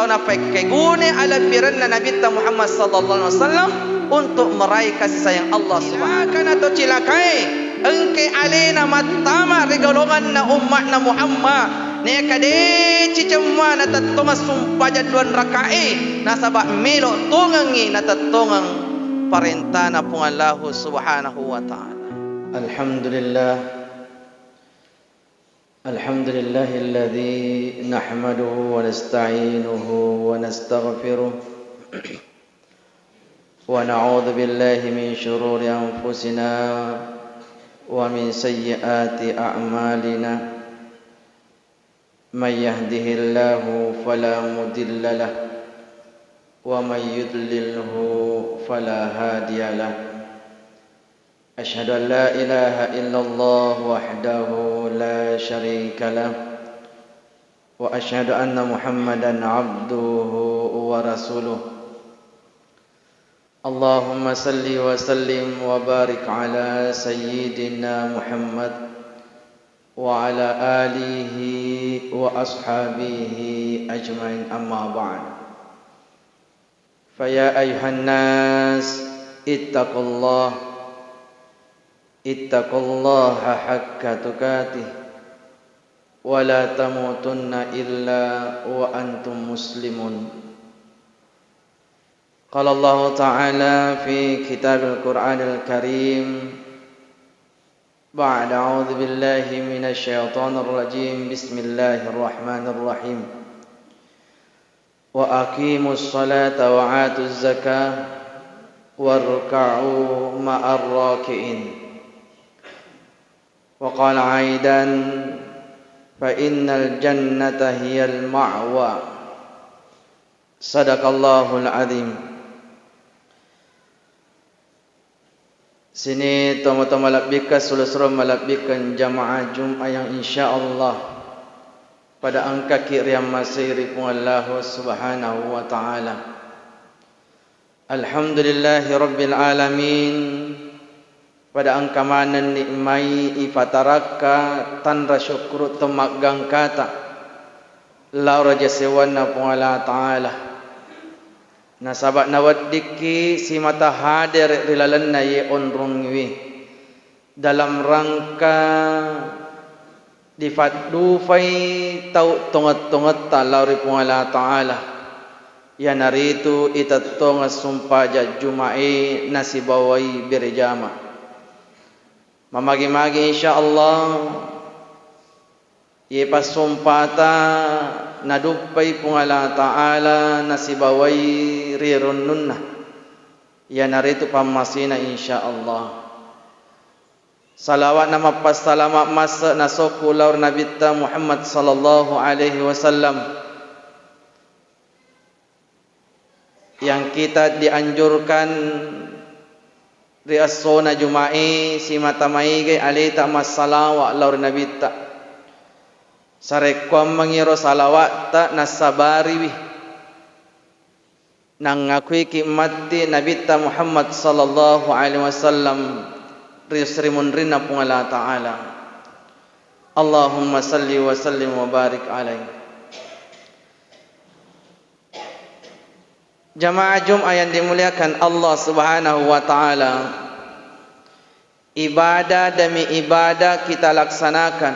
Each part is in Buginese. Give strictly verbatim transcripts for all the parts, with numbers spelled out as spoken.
Napakkeguna alebbirenna Nabitta Muhammad sallallahu alaihi wasallam untuk meraih kasih sayang Allah Subhanahu. Cilakana to cilakai, engke alena mattama ri golonganna umma'na Muhammad, neka deciceng mua natettongeng sumpajang duang rakae, nasaba melo tongengngi natettongeng parentana Puang Allahu Subhanahu wa Ta'ala. Alhamdulillah. الحمد لله الذي نحمده ونستعينه ونستغفره، ونعوذ بالله من شرور أنفسنا ومن سيئات أعمالنا. من يهده الله فلا مضل له، ومن يضلله فلا هادي له. أشهد أن لا إله إلا الله وحده لا شريك له، وأشهد أن محمدا عبده ورسوله. اللهم صل وسلم وبارك على سيدنا محمد وعلى آله وأصحابه أجمعين، أما بعد. فيا أيها الناس اتقوا الله، اتقوا الله حق تقاته ولا تموتن إلا وأنتم مسلمون. قال الله تعالى في كتاب القرآن الكريم بعد أعوذ بالله من الشيطان الرجيم، بسم الله الرحمن الرحيم. وأقيموا الصلاة وآتوا الزكاة واركعوا مع الراكعين. وقال أيضا: فإن الجنة هي المأوى. صدق الله العظيم. Sining tomatoa malebbikkeng, suro-suro malebbikkeng, jamaah Jumat yang insyaallah pada engkaki riammasei ri Puang Allahu Subhanahu wa Ta'ala. Alhamdulillahi Rabbil Alamin. Pada engka manenni mai ipatarakka tanra syukkuru temmaggangkata lao ri aja sewwanna Puang Allah Ta'ala. Nasaba naweddikki simata hadere ri lalenna iye onrongngiwi dalam rangka difaddufai tau tongeng-tongetta lao ri Puang Allah Ta'ala, iyanaritu itettongeng sumpajang Jumae nasibawai berejama. Mamagi-magi insyaallah iye passumpata naduppai Puang Allah Ta'ala nasibawai ri rennunnna, iyanaritu pammasena insyaallah. Salawat na mappassalama masse nasokku lao ri Nabitta Muhammad sallallahu alaihi wasallam. Yang kita dianjurkan ri essona Jumae simata maega aleta massalawa lao ri Nabitta. Sarekkuammengngi ro salawatta nassabariwi nangngakuiki matti Nabitta Muhammad sallallahu alaihi wasallam ri srimunrinna Puang Allah Ta'ala. Allahumma salli wa sallim wa barik alaihi. Jamaah Jumat yang dimuliakan Allah Subhanahu wa Ta'ala, ibadah demi ibadah kita laksanakan.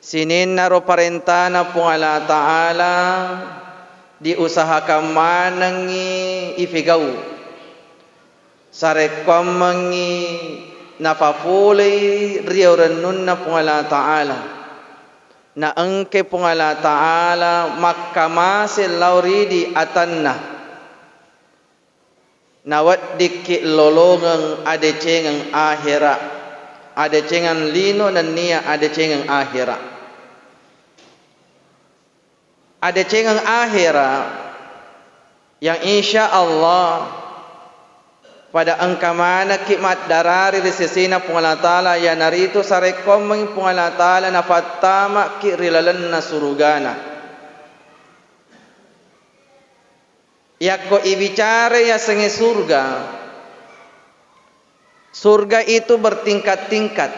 Sininna ro parentana Puang Allah Ta'ala diusahakan manengngi ifigau. Sarekkuammengngi napapolei ri rennunna Puang Allah Ta'ala. Naengke Puang Allah Ta'ala makkamase lao ridi atanna. Naweddikki lolongeng adecengeng ahera, adecengeng lino nennia adecengeng ahera. Adecengeng ahera yang insya Allah pada engka manekki maddarari ri sesena Puang Allah Ta'ala, iyanaritu sarekkuammengngi Puang Allah Ta'ala nafattamaki ri lalenna surugana. Yakko ibicara yasengnge surga, surga itu bertingkat-tingkat.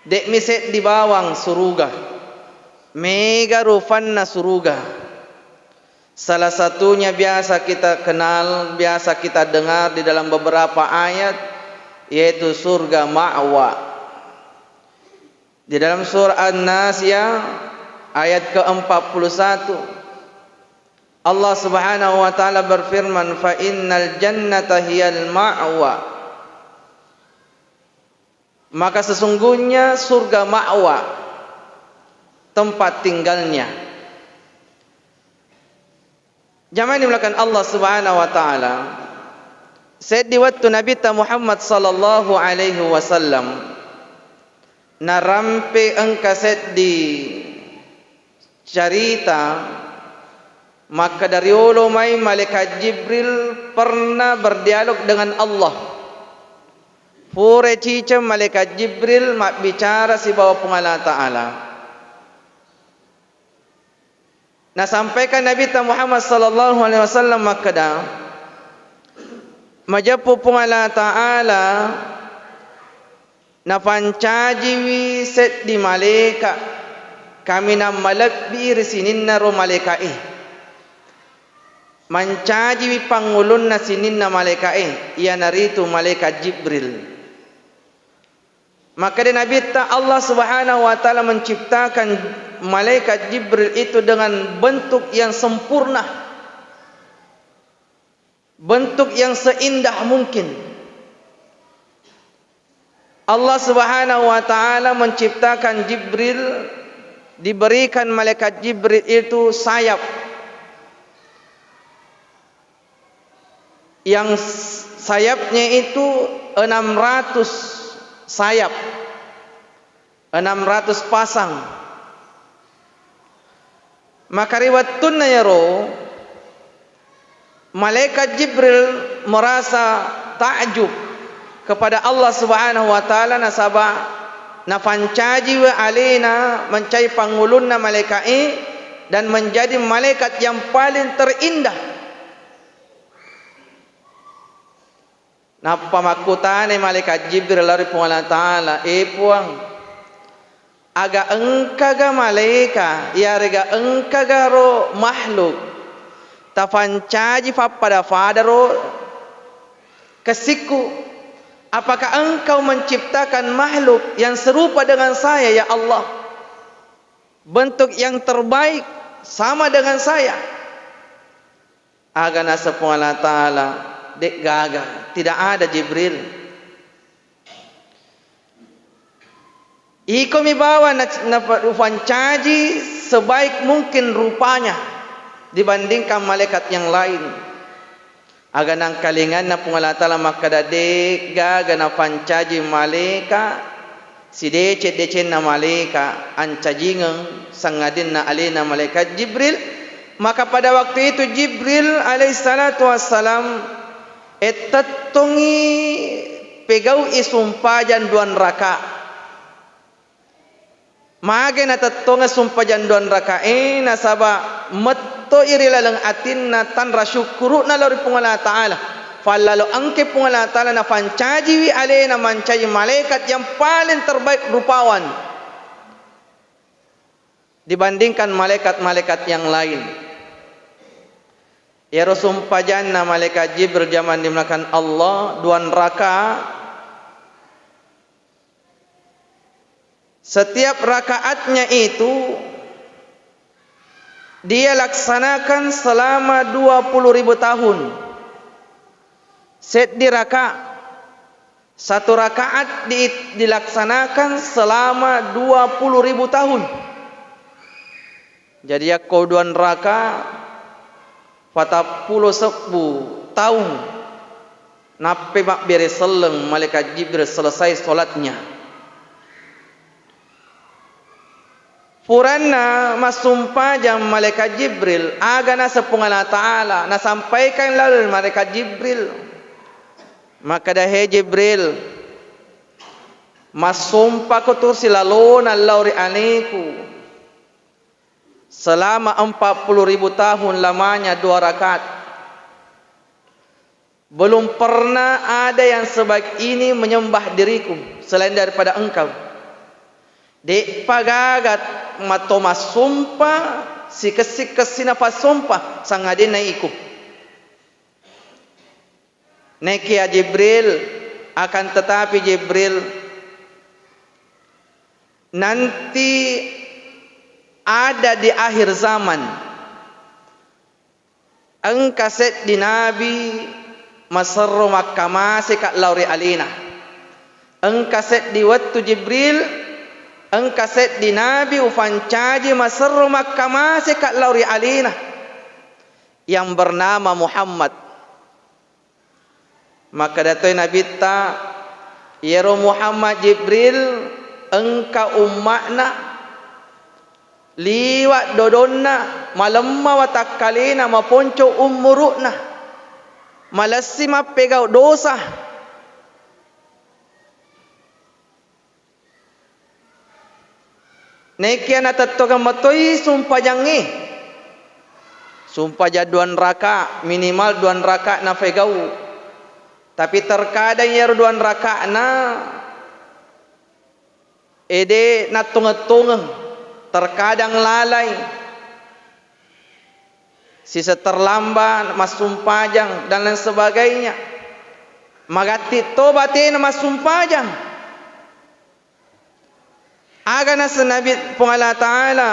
De'mi seddi bawang suruga. Mega rufanna suruga. Salah satunya biasa kita kenal, biasa kita dengar di dalam beberapa ayat, yaitu surga Ma'wa. Di dalam surah An-Nasiyah ayat keempat puluh satu, Allah Subhanahu wa taala berfirman, "Fa innal jannata hiyal ma'wa." Maka sesungguhnya surga Ma'wa tempat tinggalnya. Jamaah yang dimuliakan Allah Subhanahu wa taala, seddi wettu Nabitta Muhammad sallallahu alaihi wasallam narampe engka seddi carita, makkeda riolo mai malaikat Jibril pernah berdialog dengan Allah. Pura ciceng malaikat Jibril mabbicara sibawa Puang Allah Ta'ala. Nasampaikan Nabitta Muhammad sallallahu alaihi wasallam makkeda, majeppu Puang Allah Ta'ala napancajiwi seddi malaika kaminang malebbi ri sininna ro malaika e. Mancajiwi pangulunna sininna malaika e, iyanaritu malaikat Jibril. Makkeda Nabitta, Allah Subhanahu wa Ta'ala menciptakan malaikat Jibril itu dengan bentuk yang sempurna, bentuk yang seindah mungkin. Allah Subhanahu wa Ta'ala menciptakan Jibril, diberikan malaikat Jibril itu sayap. Yang s-, sayapnya itu enam ratus sayap, enam ratus pasang. Maka ri wettunna iyaro, malaikat Jibril merasa takjub kepada Allah Subhanahu wa Ta'ala, nasaba napancajiwi alena mancaji pangulunna malaika e dan menjadi malaikat yang paling terindah. Nappa makkutanai malaikat Jibril lao ri Puang Allah Ta'ala, "E Puang, aga engkaga malaika, iyarega engkaga ro makhluk tapancaji pappada-pada ro kessikku? Apakah Engkau menciptakan makhluk yang serupa dengan saya, ya Allah? Bentuk yang terbaik sama dengan saya?" Aga naseng Puang Allah Ta'ala, "De'gaga, tidak ada Jibril. Ikomi bawang na, na, upancaji sebaik mungkin rupanya dibandingkan malaikat yang lain." Aga nangkalinganna Puang Allah Ta'ala makkeda, "De'gaga napancaji malaika sideceng-decenna malaika ancajingeng sangadinna alena malaikat Jibril." Maka pada waktu itu Jibril alaihissalatu wassalam, eh, tettongi pegau'i sumpajang duang raka. Mage natettongeng sumpajang duang raka e, nasaba mettoi ri laleng atinna tanra syukkuru'na lao ri Puang Allah Ta'ala. Fallalo engke Puang Allah Ta'ala napancajiwi alena mancaji malaikat yang paling terbaik rupawan dibandingkan malaikat-malaikat yang lain. Iyaro sumpajanna malaikat Jibril, jamaah dimuliakan Allah, duang raka. Setiap rakaatnya itu dia laksanakan selama dua puluh ribu tahun. Seddi raka, satu rakaat di-, dilaksanakan selama dua puluh ribu tahun. Jadi, yakko duang raka, patappulo sebbu taung nappai mabbere selleng malaikat Jibril selesai sholatnya. Puranna massumpajang malaikat Jibril, aga naseng Puang Allah Ta'ala, nasampaikan lalu malaikat Jibril. Makkeda, "He Jibril, massumpako tu silalona lao ri aleku selama empat puluh ribu tahun lamanya dua rakaat. Belum pernah ada yang sebaik ini menyembah diriku selain daripada engkau. De'pa gaga matto massumpa sikessi-kessina passompa, sangadinna iko. Naekia Jibril, akan tetapi Jibril, nanti ada di akhir zaman, engka seddi nabi maserro makkamaseka lao ri alena. Engka seddi wettu Jibril, engka seddi nabi ufancaji maserro makkamaseka lao ri alena yang bernama Muhammad. Makkeda toi Nabitta, iyaro Muhammad Jibril engka umma'na, liwa' dodonna, malemma watakkalena, maponco ummuru'na, malessi mappegau dosa. Naekia natettongeng metoi sumpajangnge, sumpajang duang raka, minimal duang raka napegau. Tapi terkadang iyaro duang raka'na ede nattongeng-tongeng, terkadang lalai. Sisa terlambat massumpajang dan lain sebagainya. Magatti to batena massumpajang. Aga naseng Nabi Puang Allah Ta'ala,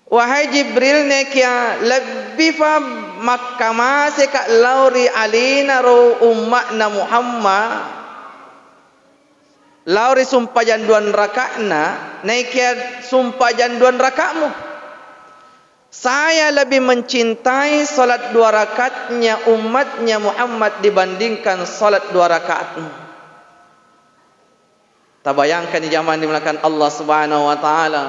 wahai Jibril, nekia lebbi fa makkamaseka lao ri alena ro umma'na Muhammad, lao ri sumpajang duang raka'na, naekia sumpajang duang raka'mu. Saya lebih mencintai salat dua rakaatnya umatnya Muhammad dibandingkan salat dua rakaatmu. Tabayangkan jamaah dimuliakan Allah Subhanahu wa Ta'ala.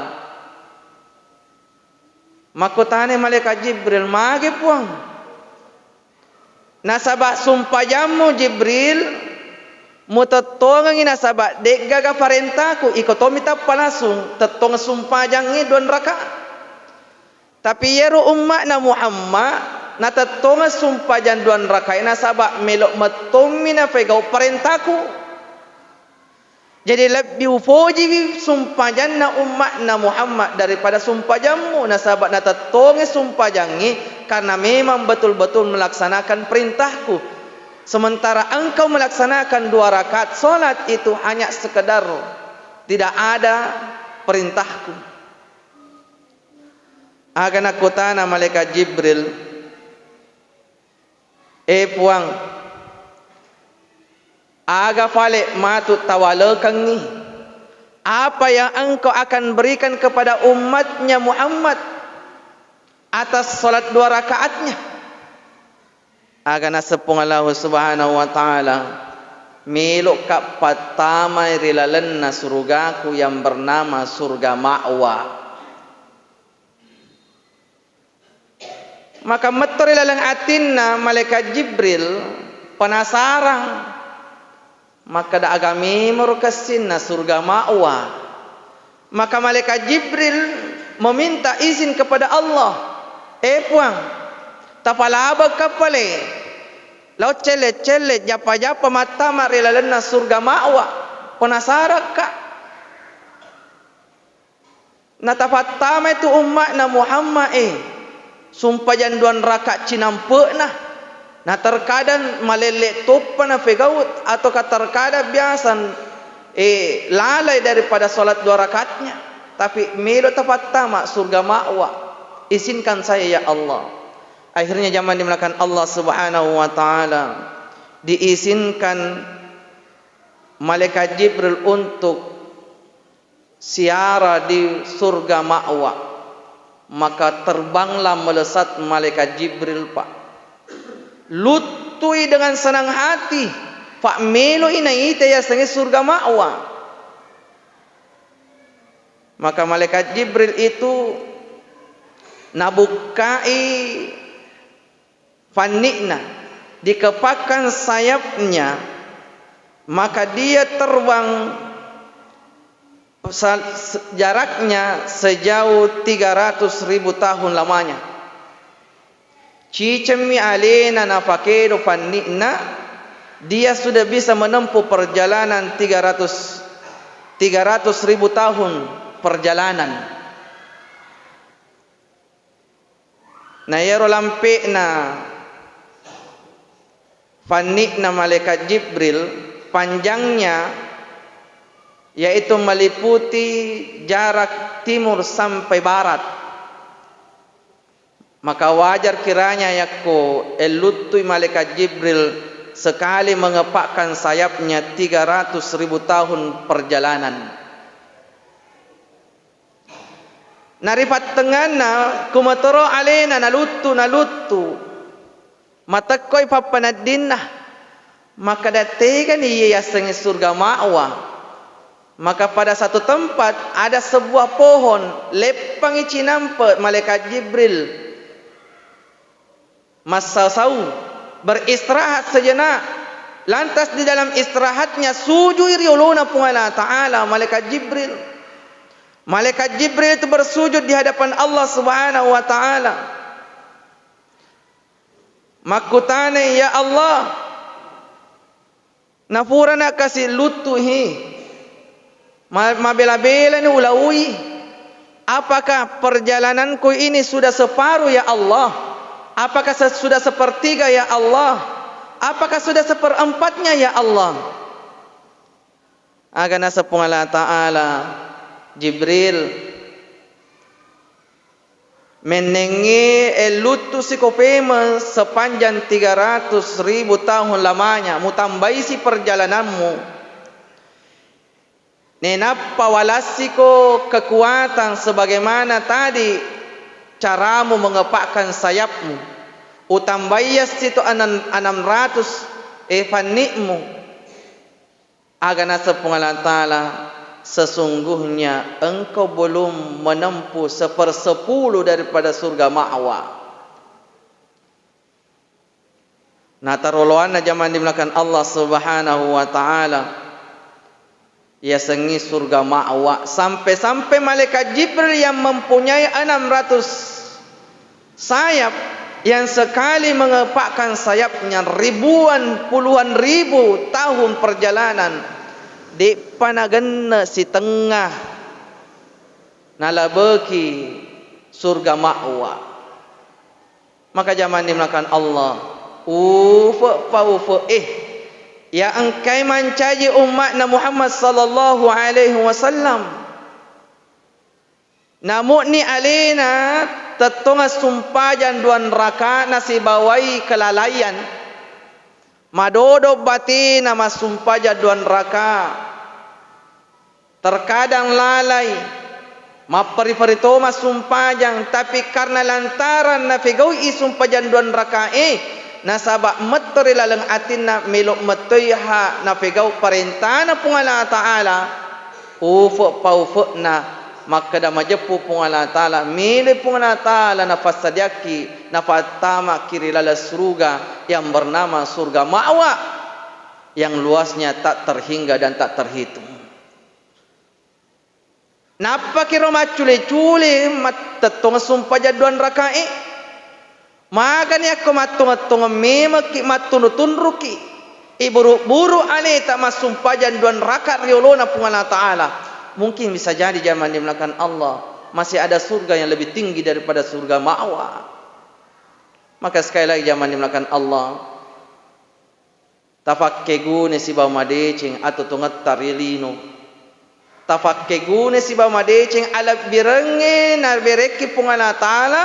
Makkutana malaikat Jibril, "Magi, Puang?" Nasaba sumpajammu Jibril, mutettongengngi nasaba de'gaga parentaku, iko tommi tappa langsung tettong sumpajangnge duang rakaat. Tapi iyaro umma'na Muhammad, natettongeng sumpajang duang rakaat nasaba melo mettommi napegau parentaku. Jadi, lebbi upojiwi sumpajanna umma'na Muhammad daripada sumpajammu, nasaba natettongi sumpajangngi karena memang betul-betul melaksanakan perintahku. Sementara engkau melaksanakan dua rakaat salat itu hanya sekedar tidak ada perintahku. Aga nakkutana malaikat Jibril, "Eh Puang, aga fale matu tawalekengngi? Apa yang Engkau akan berikan kepada umatnya Muhammad atas salat dua rakaatnya?" Aga naseng Puang Allahu Subhanahu wa Ta'ala, "Melo'ka pattamai ri lalenna surugaku yang bernama surga Ma'wa." Maka metto ri laleng atinna malaikat Jibril penasarang, makkeda, "Aga memoro kessinna surga Ma'wa?" Maka malaikat Jibril meminta izin kepada Allah, "Eh Puang, tapalabekka pale lao celle-celle, jappa-jappa mattama ri lalenna surga Ma'wa, penasarakka." Natafattamai tu umma'na Muhammad e, sumpajang duang raka cinampe'na. Na terkadang malelle toppa napegau, ataukah terkadang biasa, eh, lalai daripada salat dua rakaatnya. Tapi melo tafattama surga Ma'wa. Izinkan saya, ya Allah. Akhirnya, jamaah dimuliakan Allah Subhanahu wa Ta'ala, diizinkan malaikat Jibril untuk siara di surga Ma'wa. Maka terbanglah melesat malaikat Jibril, Pak. Luttui dengan senang hati, Pak, meloi naita yasengnge surga Ma'wa. Maka malaikat Jibril itu nabukkai fanni'na, dikepakkan sayapnya, maka dia terbang sal-, se-, jaraknya sejauh tiga ratus ribu tahun lamanya. Cicemmi alena napakedo fanni'na, dia sudah bisa menempuh perjalanan tiga ratus, tiga ratus ribu tahun perjalanan. Na iyaro lampe'na fanni'na malaikat Jibril, panjangnya yaitu meliputi jarak timur sampai barat. Maka wajar kiranya yakko elluttui malaikat Jibril sekali mengepakkan sayapnya tiga ratus ribu tahun perjalanan. Narifattenganna kumatoro alena naluttu, naluttu. Matekkoi pappaneddinna. Makkeda, tegani iye yassengnge surga ma'wa. Maka pada satu tempat ada sebuah pohon, leppangi cinampe malaikat Jibril. Massasau, beristirahat sejenak. Lantas di dalam istirahatnya sujui ri olona Puang Allah Ta'ala, malaikat Jibril. Malaikat Jibril itu bersujud di hadapan Allah Subhanahu wa Ta'ala. Makkutanai, "Ya Allah, napurana kasi luttuhi. Ma-, mabela-belani ulaui. Apakah perjalananku ini sudah separuh, ya Allah? Apakah se-, sudah sepertiga, ya Allah? Apakah sudah seperempatnya, ya Allah?" Aga naseng Puang Allah Ta'ala, "Jibril, mennengnge elluttusiko pemeng sepanjang tiga ratus ribu tahun lamanya, mutambaisi perjalananmu. Nenappa walassiko kekuatan sebagaimana tadi caramu mengepakkan sayapmu. Utambaiassito enam, enam ratus, eh, fanni'mu." Aga naseng Puang Allah Ta'ala, "Sesungguhnya engkau belum menempuh sepersepuluh daripada surga ma'wa." Nataroloanna jamang dimulakan Allah Subhanahu wa Ta'ala, yasengngi surga ma'wa, sampai-sampai malaikat Jibril yang mempunyai enam ratus sayap yang sekali mengepakkan sayapnya ribuan, puluhan ribu tahun perjalanan, de'pa nagenne sitengnga nalabeki surga ma'wa. Maka jamang dimulakan Allah, ufe' pa ufe', eh, ya engkai mancaji umma'na Muhammad sallallahu alaihi wasallam. Namu'ni alena tettongeng sumpajang duang raka nasibawai kelalaian. Madodong batena massumpajang duang raka. Terkadang lalai, mapperi-peri to massumpajang, tapi karena lantaran napegau'i sumpajang duang rakae, nasaba metto ri laleng atinna melo mettoi ha napegau parentana Puang Allah Ta'ala, ufe' pa ufe'na, makkeda majeppu Puang Allah Ta'ala, melo Puang Allah Ta'ala nafassadiakki, nafattamaki ri laleng suruga yang bernama surga ma'wa, yang luasnya tak terhingga dan tak terhitung. Nappakiro maccule-cule mattettong sumpajang duang rakae. Magani akko mattonge-tongeng memekki, mattunru-tunruki, iburu-buru aleta massumpajang duang raka ri olona Puang Allah Ta'ala. Mungkin bisa jadi jamang dimulakan Allah, masih ada surga yang lebih tinggi daripada surga ma'wa. Maka sekali lagi jamang dimulakan Allah, tafakkeguna sibawa madeceng atuo tongetta ri lino. Tafakkeguna sibawa madeceng alebbirengnge naberekki Puang Allah Ta'ala,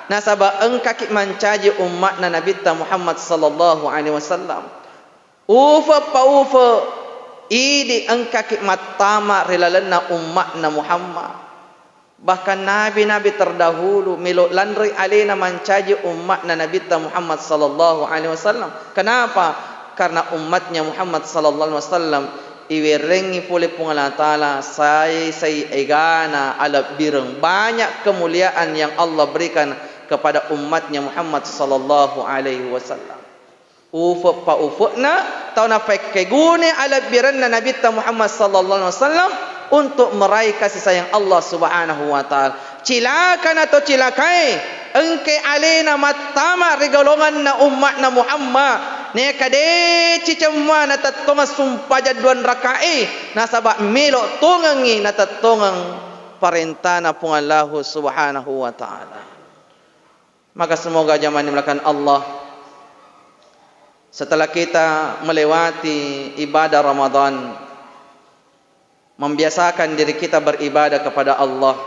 nasaba engkaki mancaji umma'na Nabitta Muhammad sallallahu alaihi wasallam. Ufe' pa ufe', idi engkaki mattama ri lalenna umma'na Muhammad. Bahkan nabi-nabi terdahulu melo lanroi alena mancaji umma'na Nabitta Muhammad sallallahu alaihi wasallam. Kenapa? Karena umatnya Muhammad sallallahu alaihi wasallam iwerengngi pole Puang Allah Ta'ala sai-sai egana alebbireng. Banyak kemuliaan yang Allah berikan kepada umatnya Muhammad sallallahu alaihi wasallam. Ufe' pa ufe'na tau nafakkeguna alebbirenna Nabitta Muhammad sallallahu alaihi wasallam untuk meraih kasih sayang Allah Subhanahu wa Ta'ala. Cilakana to cilakae, engkai alena mattama ri golonganna umma'na Muhammad, neka deceng cemmua natettongeng sumpajang duang rakae, nasaba melo tongengngi natettongeng parentana Puang Allahu Subhanahu wa Ta'ala. Maka semoga jamaah yang dimuliakan Allah, setelah kita melewati ibadah Ramadan, membiasakan diri kita beribadah kepada Allah,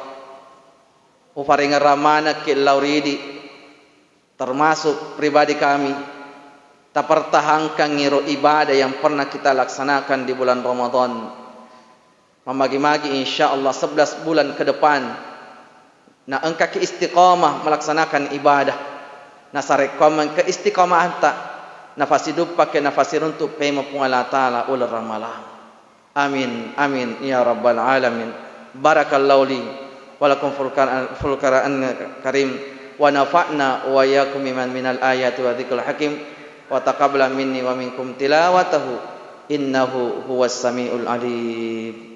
uparingerrang manekki lao ridi, termasuk pribadi kami, tapertahankangngi ro ibadah yang pernah kita laksanakan di bulan Ramadan. Mamagi-magi, insya Allah, sebelas bulan ke depan, na engkaki istiqamah melaksanakan ibadah, nasarekkoameng keistiqamahanta, nafasiduppake, nafasiruntu pemo Puang Allah Ta'ala uleng Ramalang. Amin, amin, ya rabbal alamin. Barakallahu li wa lakum fil Qur'an-, fil Qur'an karim, wa nafa'na wa iyyakum biman minal ayati wa dzikril hakim, wa taqabbala minni wa minkum tilawatahu, innahu huwas samiul alim.